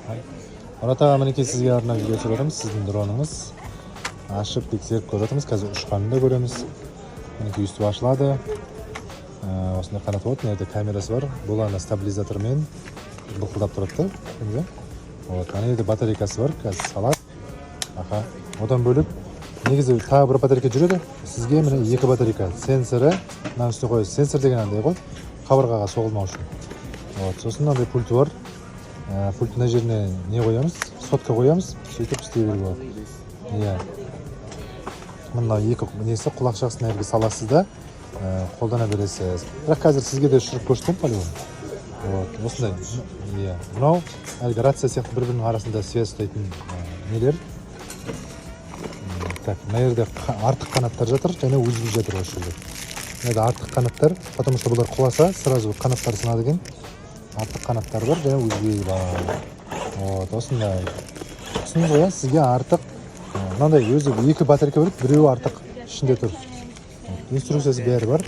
Мұрат аға, мінекей, сізге арнап видео түсіріп жатырмыз. Сіздің дроныңыз, ашып тексеріп көріп жатырмыз. Қазір ұшқанын да көреміз. Мінекей, өйстіп ашылады. Осындай қанаты болады. Мына жерде камерасы бар. Бұл ана стабилизатормен былқылдап тұрады да, көрдіңіз бе? Вот ана жерде батарейкасы бар, қазір салады. Аха, одан бөлек негізі тағы бір батарейка жүреді. Сізге, міне, екі батарейка, сенсоры мынаның үстіне қоясыз. Сенсор деген андай ғой, қабырғаға соғылмау үшін. Вот, сосын мынандай пульті бар. Пульттің мына жеріне не қоямыз, сотка қоямыз, сөйтіп істей беруге болады. Иә, мына екі несі, құлақшасын мына жерге саласыз да, қолдана бересіз. Бірақ қазір сізге де ұшырып көрсетемін по любому. Вот осындай. Иә, мынау әлгі рация сияқты, бір бірінің арасында связь ұстайтын нелер. Так, мына жерде артық қанаттар жатыр және USB жатыр осы жерде. Мына жерде артық қанаттар, потому что бұлар құласа, сразу қанаттары сынады екен. Артық қанаттары бар және USB бар. Вот осындай, түсіндіңіз ғой, иә? Сізге артық мынандай өзі екі батарейка береді, біреуі артық ішінде тұр. Вот, инструкциясы бәрі бар,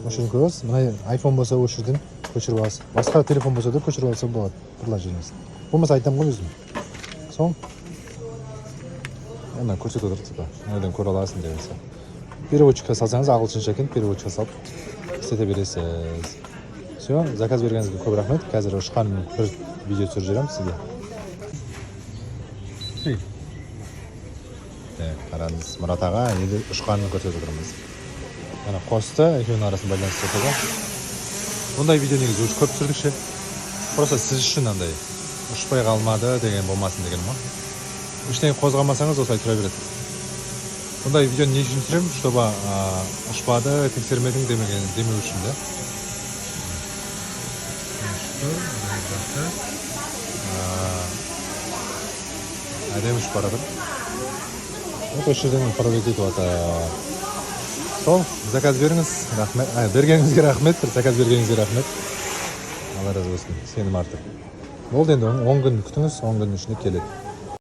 осы жерден көре аласыз. Мына айфон болса, осы жерден көшіріп аласыз, басқа телефон болса да көшіріп алса болады приложениесін. Болмаса айтамын ғой өзім. Сол ана көрсетіп отыр, типа мына жерден көре аласың деген сияқты. Переводчикке салсаңыз, ағылшынша екен, переводчикке салып істете бересіз. Все, заказ бергеніңізге көп рахмет. Қазір ұшқан бір видео түсіріп жіберемін сізге. Так, қараңыз, Мұрат аға, енді ұшқанын көрсетіп отырмыз. Ана қосты, екеуінің арасын байланыстырып ғой. Бұндай видео негізі уже көп түсірдік ше, просто сіз үшін андай ұшпай қалмады деген болмасын дегенім ғой. Ештеңе қозғамасаңыз, осылай тұра береді. Бұндай видеоны не үшін түсіремін? Чтобы ұшпады, тексермедің демеген демеу үшін да. Ұшты, жақсы. Әдемі ұшып бара жатыр. Вот осы жерден управлять етіп жатыр. Сол, заказ беріңіз, рахмет. Бергеніңізге рахмет, бір заказ бергеніңізге рахмет, Алла разы болсын. Сенім артып болды. Енді 10 күн күтіңіз, 10 күннің ішінде келеді.